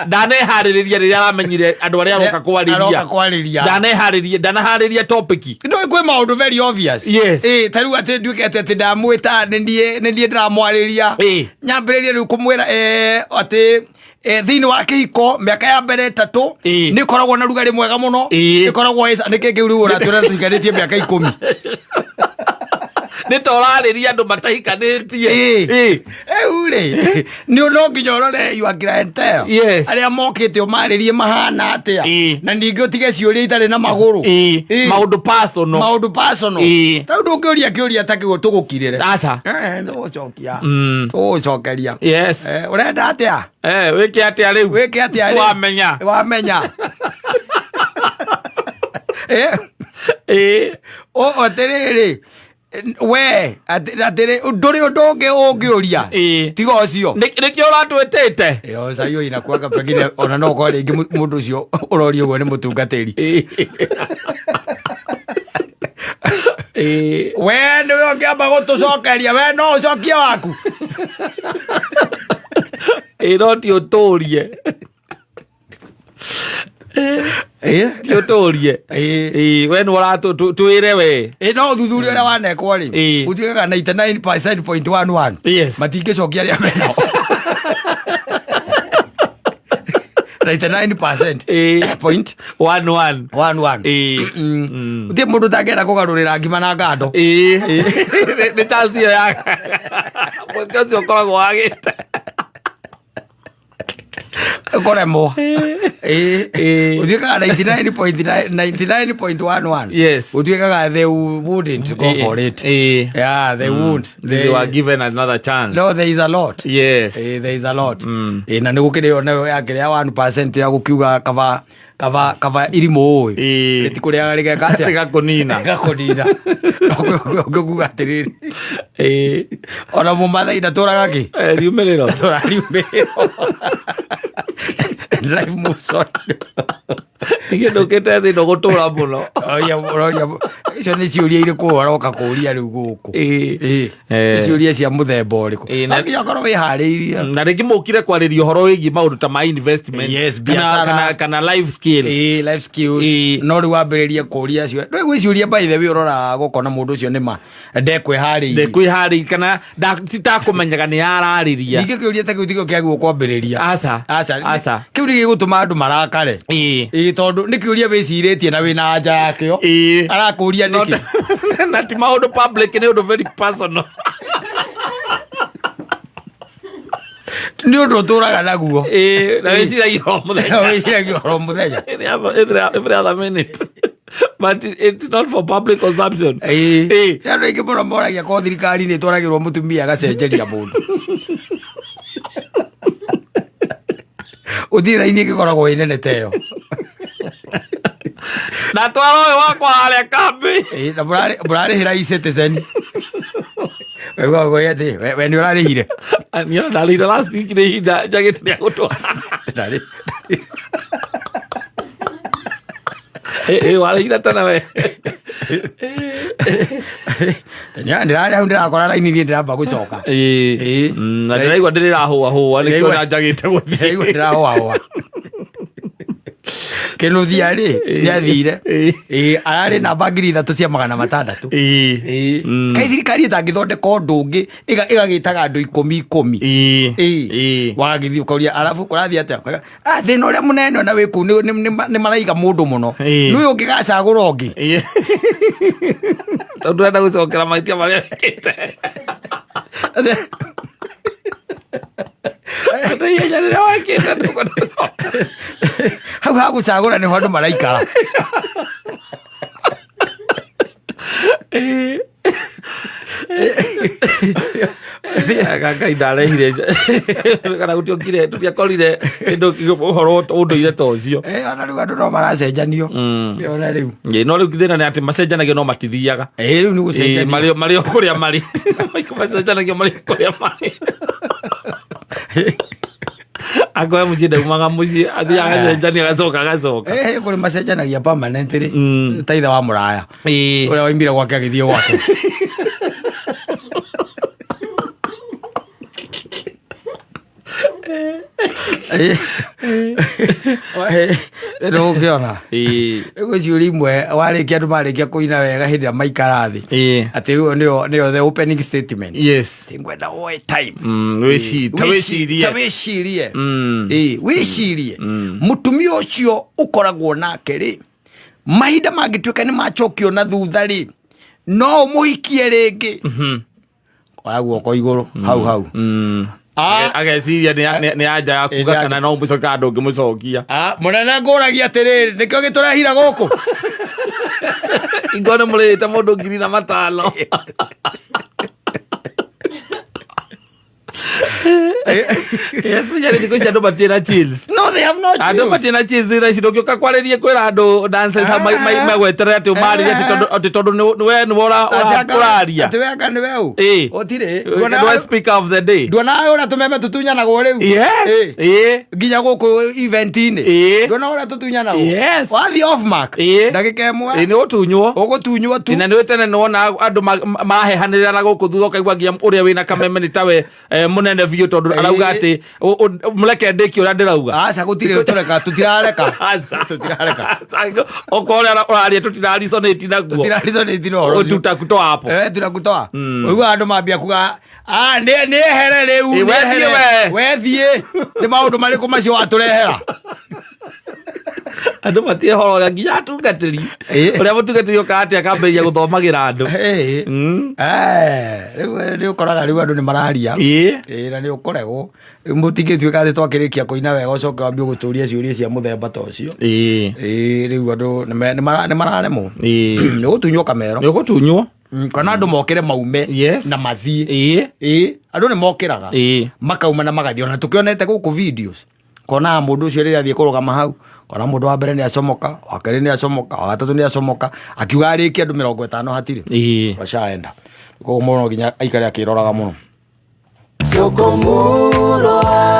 Ndaneharĩrĩria rĩrĩa aramenyire andũ arĩa aroka kwarĩria. Aroka kwarĩria. Ndaneharĩria, ndanaharĩria topic. Ndũĩ kwĩ maũndũ very obvious. Yes. Ĩ, ta rĩu atĩ nduĩke atĩ atĩ ndamwĩta nĩ niĩ ndĩramwarĩria. Nyambĩrĩrie rĩu kũmwĩra atĩ thĩinĩ wa kĩhiko mĩaka ya mbere 3 nĩ ĩkoragwo na rugarĩ mwega mũno. Ĩkoragwo nĩ kĩ kĩu rĩu ũratwĩra tũikarĩtie mĩaka 10? Nĩ ta ũrarĩria andũ matahikanĩtie. Rĩu rĩ, nĩ no nginya ũrore your clientele. Arĩa mokĩte ũmarĩrie mahana atĩa. Na ningĩ ũtige ciũria itarĩ na magũrũ. Maũndũ personal. Maũndũ personal. Ta rĩu ndũngĩũria kĩũria ta kĩu tũgũkirĩre. Aca. Tũgũcokia. Tũgũcokeria. Ũrenda atĩa? Wĩke atĩa rĩu? Wĩke atĩa rĩu? Wamenya. Wamenya. O atĩrĩrĩ, we atĩrĩ, ndũrĩ ũndũ ũngĩ ũngĩũria tiga ũcio. Nĩkĩo ũratwĩtĩte? Ĩyo cai ũyũ inakuanga pengine ona no ũkorwo rĩngĩ mũndũ ũcio ũroria ũguo nĩ mũtungatĩri. We nĩwe ũngĩamba gũtũcokeria, we no ũcokie waku. Ĩ, no ti ũtũrie. Ti ũtũrie. We nĩ ũratwĩre we. Ĩ, no ũthuthuria ũrĩa wanekwo rĩ, ũtuĩkaga 99.11. Yes. Matingĩcokia arĩa menao. 99% point one one. One one. Gũtirĩ mũndũ ũtangĩenda kũgarũrĩra ngima na ngando. Nĩ chance ĩyo ya mweke ũcio ũkoragwo wagĩte. Kũremwo. Ũtuĩkaga 99.11. Yes. Ũtuĩkaga they wouldn't go for it. Yeah, they won't. They were given another chance. No, there is a lot. There is a lot. Na nĩ gũkĩrĩ o nayo yakĩrĩ ya 1% ya gũkiuga kaba irimũ ũĩ. Rĩtikũrĩaga rĩgeka atĩa? Rĩgakũnina. Rĩgakũnina. Ũngĩkuga atĩrĩrĩ. Ona mũmathai ndatũraga kĩ? Riumĩrĩro. Ndatũraga riumĩrĩro. Life moves on. Nĩkĩ ndũkĩte thĩ ĩno gũtũra mũno? Ũroria, ũroria, icio nĩ ciũria irĩkũ ũroka kũria rĩu gũkũ? Nĩ ciũria cia mũthemba ũrĩkũ? Nginya ũkorwo wĩharĩirie. Na rĩngĩ mũkire kwarĩria ũhoro wĩgiĩ maũndũ ta ma investment. Yes, biacara. Kana life skills. Life skills. No rĩu wambĩrĩrie kũria cio. Rĩu gwĩ ciũria by the way ũroraga gũkona mũndũ ũcio nĩ ma ndekwĩharĩirie. Ndekwĩharĩirie kana titakũmenyaga nĩ ararĩria. Ningĩ kĩũria ta kĩu tikĩo kĩagĩrĩirwo kwambĩrĩria. Aca. Aca. Aca. Kĩu nĩ gĩgũtũma andũ marakare. Ĩ, tondũ nĩ kĩũria wĩcirĩtie na wĩna anja yakĩo. Arakũria nĩkĩ? Na ti maũndũ public, nĩ ũndũ very personal. Nĩ ũndũ ũtũraga naguo. Na wĩciragia o mũthenya. Wĩciragia oro mũthenya. Every other minute. But it's not for public consumption. Andũ aingĩ mũno moragia korwo thirikari nĩ ĩtwaragĩrwo mũtumia agacenjeria mũndũ. Gũtirĩ raini ĩngĩkoragwo ĩ nene ta ĩyo. Na twara ũyũ wakwa harĩa kambĩ. Na mũrarĩhĩra e-Citizen. Waigua ũguo atĩ, we nĩ ũrarĩhire? Niĩ ndarĩhire last week, nĩ ihinda njagĩte rĩa gũtwara. Warĩhire tene we. Ndĩrarĩ hau ndĩrakora raini niĩ ndĩramba gũcoka. Na ndĩraigua ndĩrĩrahũa hũa nĩkĩo njagĩte gũthiĩ. Ndĩraigua ndĩrahũa hũa. Kĩnuthia rĩ, nĩathire. Ararĩ namba 3600. Kaĩ thirikari ĩtangĩthondeka ũndũ ũngĩ ĩgagĩtaga andũ ikũmi ikũmi? Wagĩthiĩ ũkoria arabu kũrathiĩ atĩa? Thĩna ũrĩa mũnene ona wĩ kũu nĩ maraiga mũndũ mũno. Nĩ ũyũ ũngĩgacagũra ũngĩ. Tondũ ndũrenda gũcokera mahĩtia marĩa wĩkĩte. Atĩ ihenya rĩrĩa wekĩte ndũkwenda gũcokera. Hau ha gũcagũra nĩho andũ maraikara. Anga Ngai ndarehire kana gũtiokire tũtiakorire kĩndũ ũhoro ũndũire ta ũcio. Ona rĩu andũ no maracenjanio. Ona rĩu. No rĩu thĩna nĩ atĩ macenjanagio no matithiaga. Rĩu nĩ gũcenjanio. Marĩ o kũrĩa marĩ. Macenjanagio marĩ o kũrĩa marĩ. Akoya mũciĩ ndaumaga mũciĩ, athiaga agacenjania agacoka agacoka. Kũrĩ macenjanagia permanently. Ta ithe wa mũraya. Ũrĩa waimire gwake agĩthiĩ gwake. Ndũgũkĩona Ĩĩ. rĩu ciũria imwe warĩkia andũ marĩkia kũina wega hĩndĩ ĩrĩa maikara thĩ Ĩĩ. atĩ ĩyo nĩyo the opening statement. Yes. Tingwenda woe time. Ta wĩcirie. Ta wĩcirie. Ĩĩ, wĩcirie mũtumia ũcio ũkoragwo nake rĩ, mahinda mangĩtuĩka nĩ macokio na thutha rĩ, no ũmũhikie rĩngĩ? Oya guoko igũrũ hau hau. Ah. Ageciria nĩ anja ya kuga Ĩ, nĩ kana no mũcoka andũ ũngĩmũcokia. Ah, mũnene, ngũragia atĩrĩrĩ, nĩkĩo gĩtũrehira gũkũ? Ingo nĩ mũrĩhĩte mũndũ 5,000. Especially thikũ ici andũ matirĩ na chills. No, they have no Andũ chills. matirĩ na chills thaa ici. Ndũngĩũka kwarĩrie kwĩra andũ nonsense megweterere atĩ ũmarĩrie atĩ tondũ we nĩwe ũraria. Atĩ we anga nĩwe ũ? Ĩ. Ũtirĩ. Nĩwe speaker of the day. Nduona ũrĩa tũmeme tũtunyanagwo rĩu? Yes. Ĩ. Ĩ. Nginya gũkũ event-inĩ. Ĩ. Nduona ũrĩa tũtunyanagwo? Yes. Wathiĩ off mark, Ĩ. ndagĩka Ĩ, ĩmwe nĩ ũtunywo. ũgũtunywo tu. Na nĩ tene nĩwona andũ marahehanĩrĩra na gũkũ thutha, ũkaigua nginya ũrĩa wĩna kameme nĩ tawe mũnene biũ tondũ arauga atĩ mũreke ndĩkie ũrĩa ndĩrauga. Aca, gũtirĩ tũreka, tũtirareka. Aca. Tũtirareka. Okorwo ũrĩa ũraria tũtirarisonate naguo. Tũtirarisonate na ũhoro ũcio. Tutakutoa hapo. Eh, tũrakutoa. Ũiguaga andũ mambia kuga, "Ah, nĩ ehere rĩu." Ĩ, nĩ we ehere. thiĩ. We thiĩ, nĩ maũndũ marĩkũ macio watũrehera? Andũ matirĩ horo ũrĩa nginya atungatĩri, Ĩ. ũrĩa mũtungatĩri ũkaga atĩ akambĩrĩria gũthomagĩra andũ. Ĩ. Eh, rĩu nĩ ũkoraga rĩu andũ nĩ mararia. Ĩ. Ĩ, na nĩ ũkoregwo rĩu mũtingĩtuĩka atĩ twakĩrĩkia kũina wega ũcoke wambie gũtũria ciũria cia mũthemba ta ũcio. Ĩ. Ĩ, rĩu andũ nĩ mararemwo. Ĩ. Nĩ ũgũtunywo kamero. Nĩ ũgũtunywo. Kana andũ mokĩre maume Yes. na mathiĩ. Ĩ. Ĩ, andũ nĩ mokĩraga Ĩ. makauma na magathiĩ, ona tũkĩonete gũkũ videos, kona mũndũ ũcio rĩrĩa athiĩ kũrũgama hau, kona mũndũ wa mbere nĩ acomoka, wa kerĩ nĩ acomoka, wa gatatũ nĩ acomoka, akiuga arĩkie andũ 50 hatirĩ. Ĩ. Washaenda. Koguo mũndũ no nginya aikare akĩroraga mũno. Soko Murwa.